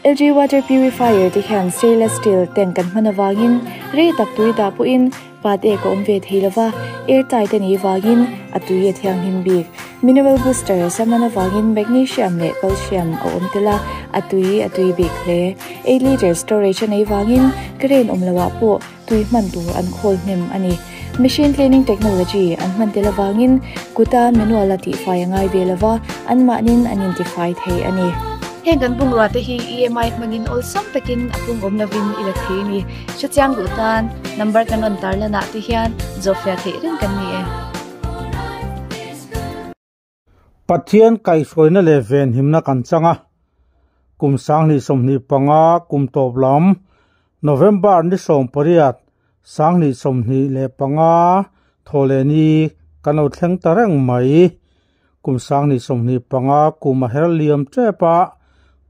LG water purifier te hian stainless steel tank an hman avangin rei tak tui dah pawhin pat ek a awm ve thei lova, air tight a nih vangin a tui a thianghlim bik. Mineral booster a hman avangin magnesium leh calcium a awm tel a, a tui a tui bik hle. 8 litre storage a neih vangin current awm loah pawh tui hman tur an khawl hnem a ni. Machine cleaning technology an hman tel avangin kuta manual a tihfai a ngai ve lova, anmahnin an intifai thei a ni. Heng kan bungrua te hi EMI hmangin awlsam takin a pung awm lovin i la thei a ni. Hrechiang duh tan number kan rawn tarlanah te hian zawhfiah theih reng kan ni e. Pathian kaihhruaina leh venhimna kan chang a, kum 2025 kum tawp lam November ni 18, 2025 Thawhlehni kan lo thleng ta reng mai. Kum 2025 kum a her liam tep a,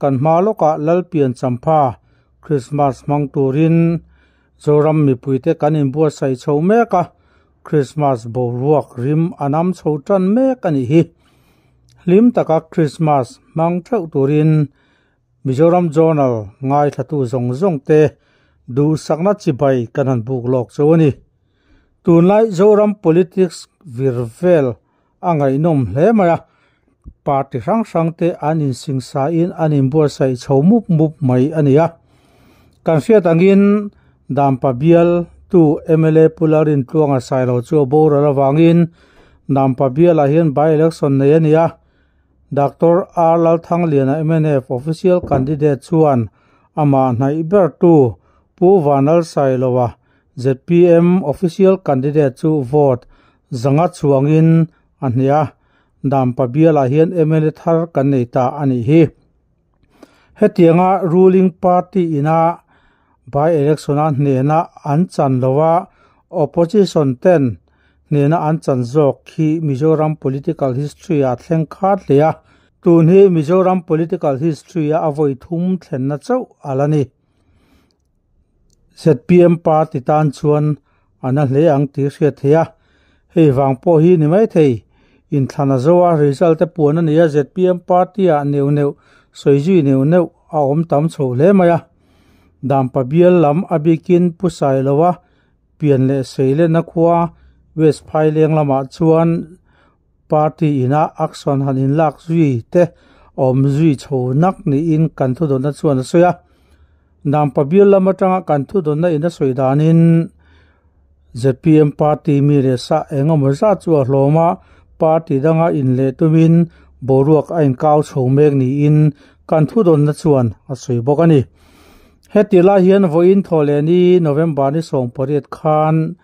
kan hma lawkah Lalpian Champha Krismas hmang turin Zoram mipuite kan inbuatsaih chho mek a, Krismas boruak rim a nam chho tan mek a nih hi. Hlim taka Krismas hmang theuh turin Mizoram Journal ngaithlatu zawng zawng te duhsakna chibai kan han buk lawk chu a ni. Tunlai Zoram politics vir vel a ngaihnawm hle mai a, party hrang hrang te an insingsain an inbuatsaih chho mup mup mai a ni a. Kan hriat angin Dampa bial tu mla Pu Lalrintluanga Sailo chu a boral avangin Dampa bialah hian by-election nei a ni a. Doctor R Lalthangliana mnf official candidate chuan amah hnaih ber tu Pu Vanlal Sailoa zpm official candidate chu vote 500 chuangin a hnih a. Dampa bialah hian mla thar kan nei ta a nih hi. Hetianga ruling party ina by-election a hnena an chan loa opposition ten hnena an chan zawk hi Mizoram political history a thleng khat hle a. Tun hi Mizoram political history a a vawi thum thlenna chauh a la ni. Zpm party tan chuan a na hle ang tih hriat theih a. Hei vang pawh hi ni mai thei. Inthlan a zo a, result te puan a ni a, zpm party ah neuh neuh, sawi zui neuh neuh a awm tam chho hle mai a. Dampa bial lam a bikin Pu Sailoa pian leh Seilena khua West Phaileng lamah chuan party ina action han inlak zui te awm zui chho nak niin kan thudawnna chuan a sawi a. Dampa bial lam atanga kan thudawnna in a sawi danin zpm party mi leh sa engemaw zat chu a hlawm a, party danga inleh tumin boruak a inkau chho mek niin kan thudawnna chuan a sawi bawk a ni. Heti lai hian vawiin Thawhlehni November ni 18 khan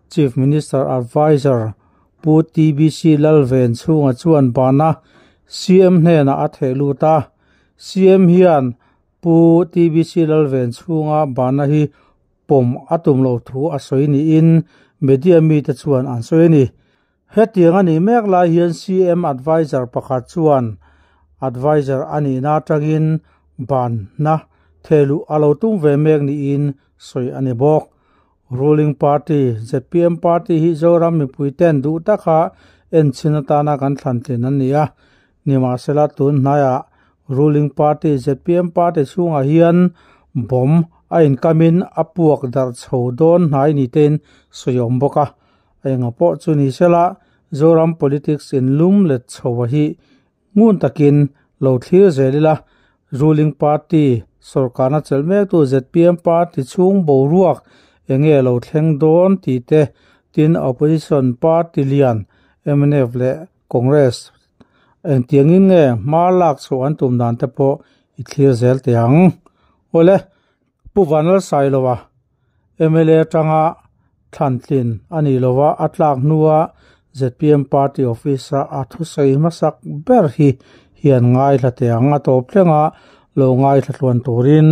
Chief Minister Adviser Pu TBC Lalven chhunga chuan bana CM hnenah a theh lut a. CM hian Pu TBC Lalven chhunga bana hi pawm a tum lo thu a sawi niin media mite chuan an sawi a ni. Hetiang a nih mek lai hian CM Adviser pakhat chuan Adviser a nihna atangin banna thehluh a lo tum ve mek niin sawi a ni bawk. Ruling party zpm party hi Zoram mipui ten duh taka enchhin atana kan thlantlin an ni a. Nimahsela tun hnaiah ruling party zpm party chhungah hian bomb a inkamin a puak darh chho dawn hnai ni tein sawi awm bawk a. Enga pawh chu ni sela Zoram politics in lum let chho a hi ngun takin lo thlir zel ila. Ruling party sorkarna chelh mek tu zpm party chhung boruak enge lo thleng dawn tih te tin opposition party lian mnf leh Congress engtiangin nge hma lak chhuah an tum dan te pawh i thlir zel teh ang. Awle, Pu Vanlal Sailoa mla atanga thlantlin a nih lova a tlak hnua zpm party office a a thusawi hmasak ber hi hian ngaithla teh ang. A tawp thlenga lo ngaithla tluan turin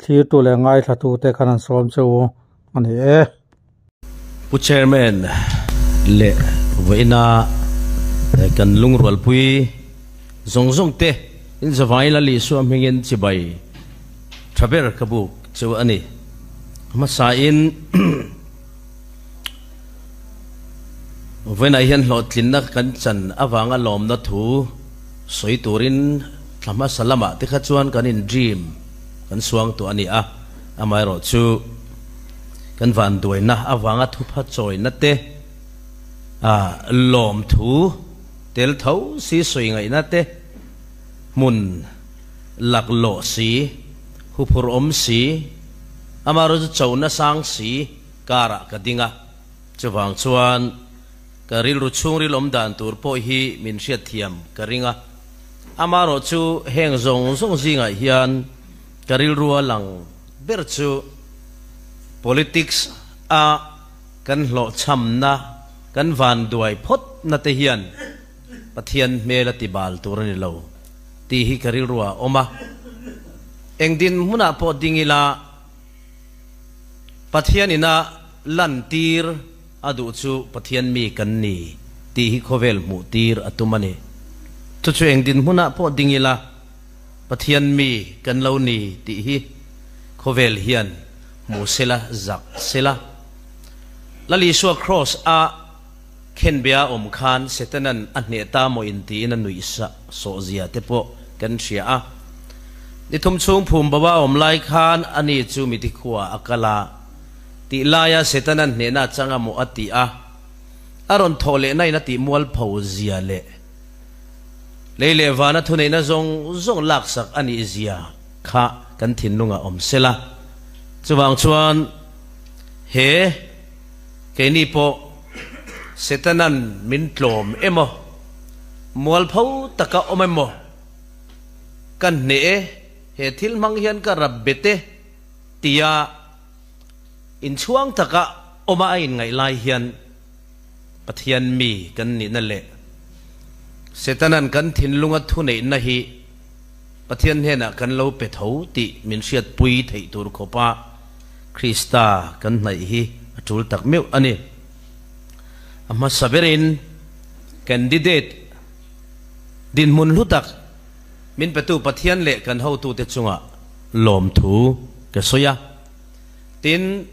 thlirtu leh ngaithlatu te khan an sawm che u a ni e. Pu Chairman leh vawiina kan lungrualpui zawng zawng te in zavai Lal Isua hmingin chibai tha ber ka buk chu a ni. Hmasain vawiinah hian hlawhtlinna kan chan avanga lawmna thu sawi turin thla hmasa lamah te kha chuan kan in dream. kan suang tawh a ni a, amaherawhchu kan vanduaina avanga thupha chawina te, lawmthu tel tho si sawi ngaihna te, hmun laklawh si, huphurh awm si, amaherawhchu chona sang si karah ka ding a, chuvang chuan Ka rilru chhungril awm dan tur pawh hi min hriatthiam ka ring a, amaherawhchu heng zawng zawng zingah hian ka rilrua lang ber chu politics a kan hlawhchhamna, kan vanduai phawtna te hian Pathian hmel a ti bal tur a ni lo tih hi ka rilruah a awm a. Eng dinhmunah pawh ding ila Pathian ina lantir A duh chu Pathian mi kan ni tih hi khawvel hmuh tir a tum a ni. Chu chu eng dinhmunah pawh ding ila, Pathian mi kan lo ni tih hi khawvel hian hmu sela, zak sela. Lal Isua Kraws a khenbea awm khan Setanan a hneh ta maw in tiin a nuih sawh zia te pawh kan hria a. Ni thum chhung phum bo a awm lai khan ani chu miti khuaah a kal a. Tih laia Setana'n hnehna a chang a maw a ti a, a rawn thawh leh nain a tih mualpho zia leh lei leh vana thuneihna zawng zawng laksak a nih zia kha kan thinlungah awm sela. Chuvang chuan he keini pawh Setana'n min tlawm emaw, mualpho taka awm emaw ka hneh e, he thil hmang hian ka rap bet e tia Inchhuang taka awma a inngaih lai hian Pathian mi kan nihna leh Setana'n kan thinlunga thuneihna hi Pathian hnenah kan lo pe tho tih min hriatpui theih tur khawpa Krista kan hnaih hi a tul tak meuh a ni. A hmasa berin candidate dinhmun hlu tak min petu Pathian leh kan hotute chungah lawmthu ka sawi a. Tin,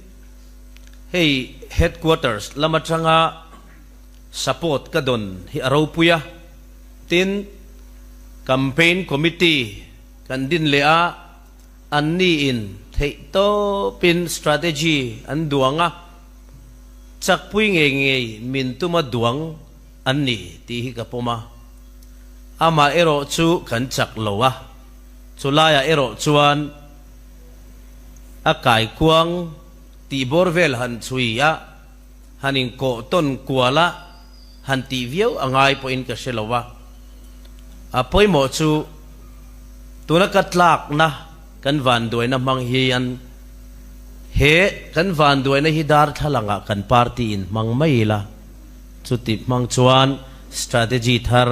hei headquarters lam atanga support ka dawn hi a ropui a. Tin, campaign committee kan din leh a, anni in theih tawpin strategy an duang a, chakpui ngei ngei min tuma duang an ni tih hi ka pawm a. Amah erawh chu kan chak lo a, chulaiah erawh chuan, A kaikuang tih bawr vel han chhui a, han inkawh tawn kual a, han tih viau a ngai pawhin ka hre lo a. A pawimawh chu tuna ka tlakna kan vanduaina hmang hian he kan vanduaina hi darthlalangah kan party in hmang mai ila, chuti hmang chuan strategy thar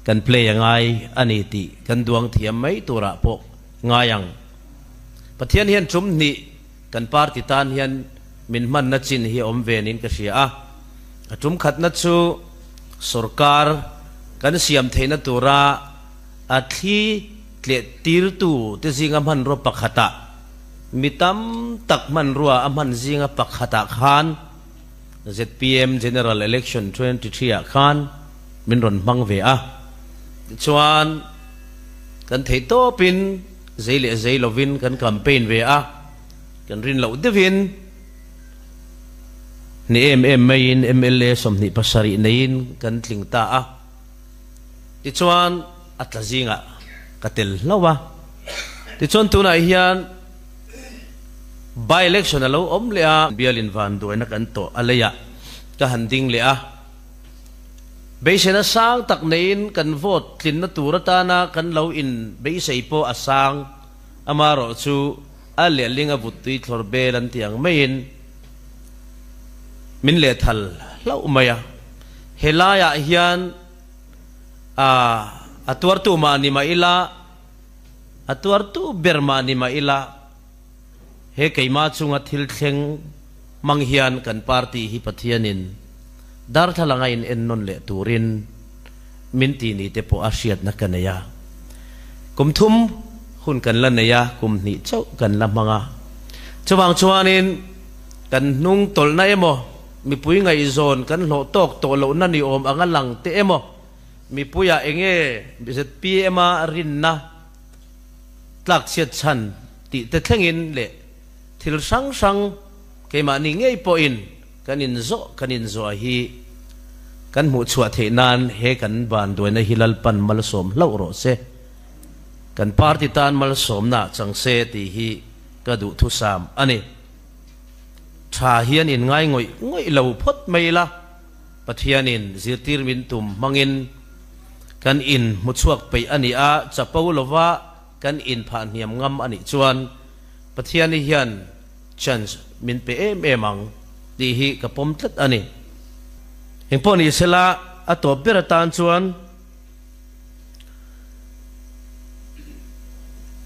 kan play a ngai a ni tih kan duang thiam mai turah pawh Ngai ang. Pathian hian tum hnih kan party tan hian min hmanna chin hi a awm ve niin ka hria a. A tum khatna chu sorkar kan siam theihna tura a thli tleh tirtu te zinga hmanrua pakhatah mi tam tak hmanrua a hman zinga pakhatah khan zpm General Election 23 ah khan min rawn hmang ve a. Tichuan. Kan theih tawpin zei leh zei lovin kan campaign ve a, kan rin loh deuhin ni em em maiin mla 27 neiin kan tling ta a. Tichuan a tla zingah ka tel hlauh a. Tichuan tunah hian by election a lo awm leh a, bialin vanduaina kan tawh a leiah ka han ding leh a. Beiseina sang tak neiin kan vote tlinna tur atana kan lo in beisei pawh a sang, amaherawhchu a lehling a vuttui thlawr bel an ti ang maiin min lehthal hlauh mai a. Helaiah hian a a tuartu mah ni mah ila, a tuartu ber mah ni mah ila, He keimah chunga thil thleng hmang hian kan party hi Pathianin darthlalang a in ennawn leh turin min ti ni te pawh a hriatna ka nei a. Kum thum hun kan la nei a, kum hnih chauh kan la hmang a. Chuvang chuanin kan hnung tawlhna emaw, mipui ngaihzawn kan hlawh tawk tawh lohna ni awm anga lang te emaw, mipuiah enge zpm a rinna tlakchhiat chhan tih te thlengin leh thil hrang hrang keimahni ngei pawhin kan inzawh kan inzawh hi kan hmuh chhuah theih nan he kan vanduaina hi Lalpan malsawm hlauh rawh se. Kan party tan malsawmna chang se tih hi ka duhthusam a ni. Tha hian in ngai ngawih ngawih lo phawt mai ila, Pathianin zirtir min tum hmangin kan in hmuchhuak peih a ni a, chapo lova kan in phah hniam ngam a nih chuan Pathiani hian chance min pe em em ang tih hi ka pawm tlat a ni. Engpawh ni sela a tawp ber atan chuan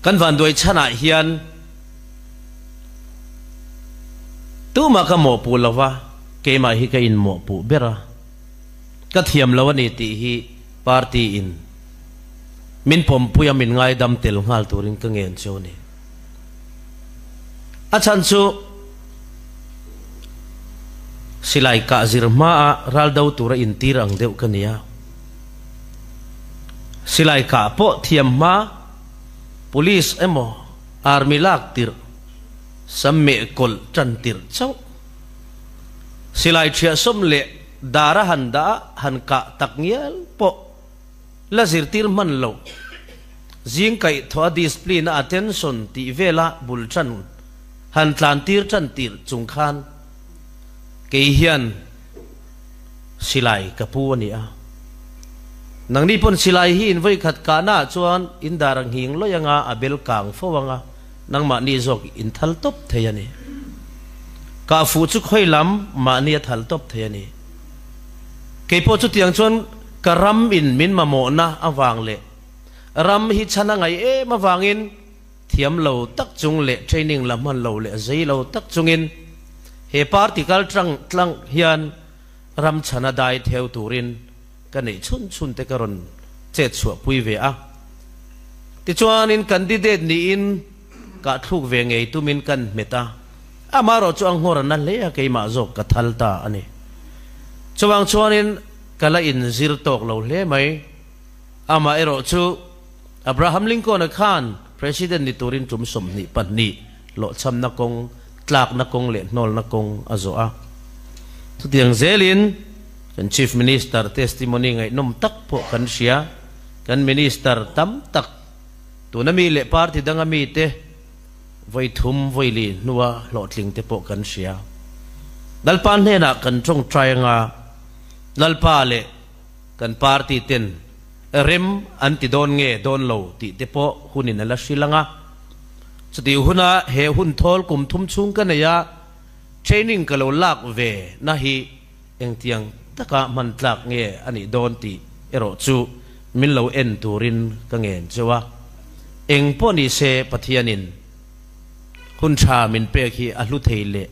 Kan vanduai chhanah hian tumah ka mawhpuh lo va, keimah hi ka inmawhpuh ber a, ka thiam lo a ni tih hi party in min pawmpui a, min ngaidam tel nghal turin ka ngen chu a ni. A chhan chu silai kah zir hmaa ral do tura intir ang deuh ka ni a. Silai kah pawh thiam hma Police emaw Army lak tirh sam meh kawlh tan tirh chauh. Silai thiah sawm leh dara han dah han kah tak ngial pawh la zirtir hman loh. Zing kaih thaw a discipline a attention tih vela bul tan han tlan tir tan tirh chung khan kei hian Silai ka pu a ni a. Nangni pawn silai hi in vawikhat kahna ah chuan in dar a nghing lawih anga a bel kang fo anga nangmahni zawk in thal tawp thei a ni. Kah fuh chu khawi lam mahni a thal tawp thei a ni. Keipawh chutiang chuan ka ram in min mamawhna avang leh ram hi chhan a ngaih em avangin Thiam lo tak chung leh training la hman lo leh zei lo tak chungin he party kal tlang tlang hian ram chhana dai theu turin ka neih chhun chhun te ka rawn chet chhuah pui ve a. Tichuanin candidate niin kah thluk ve ngei tumin kan hmet a, amaherawh chu a nghawr a na hle a keimah zawk ka thal ta a ni. Chuvang chuanin ka la inzir tawk lo hle mai. Amaherawh chu. Abraham Lincoln-a khan President ni turin tum 22 hlawhchhamna kawng, tlakna kawng leh hnawlna kawng a zawh a. Chutiang zelin kan Chief Minister testimony ngaihnawm tak pawh kan hria. Kan Minister tam tak, tuna mi leh party danga mite vawi thum vawi li hnua hlawhtling te pawh kan hria. Lalpa hnenah kan tawngtai anga Lalpa leh kan party ten rem an ti dawn nge dawn lo tih te pawh hunin a la hrilh ang a. Chutih huna he hun thawl kum thum chhung ka nei a, training ka lo lak ve na hi engtiang taka hman tlak nge a nih dawn tih erawh chu min lo en turin ka ngen cheu a. Eng pawh ni se Pathianin hun tha min pek hi a hlu thei leh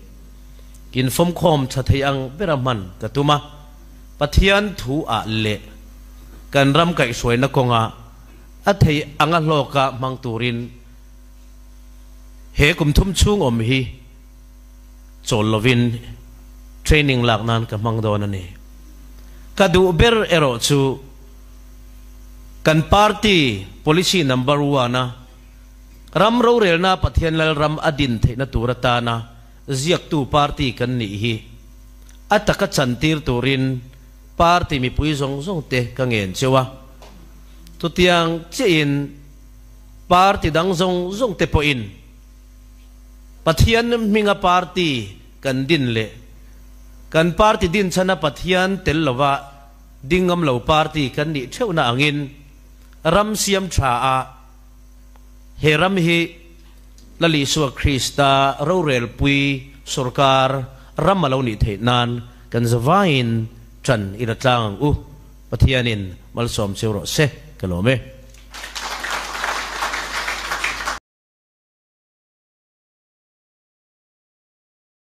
infawmkhawm tha thei ang bera hman ka tum a. Pathian thu ah leh kan ram kaihhruaina kawnga a thei anga hlawka hmang turin he kum thum chhung awm hi chawl lovin training lak nan ka hmang dawn a ni. Ka duh ber erawh chu kan party policy number one a ram rorelna Pathian Lalram a din theihna tur atana ziaktu party kan nih hi a taka chantir turin party mipui zawng zawng te ka ngen cheu a. Chutiang chiahin party dang zawng zawng te pawhin Pathian hminga party kan din leh kan party din chhana Pathian tel lova ding ngam lo party kan nih theuhna angin ram siam tha a he ram hi Lal Isua Krista rorelpui sorkar ram a lo nih theih nan kan zavaiin ṭan i la tlang ang u. Pathianin malsawm cheu rawh se, ka lawm e.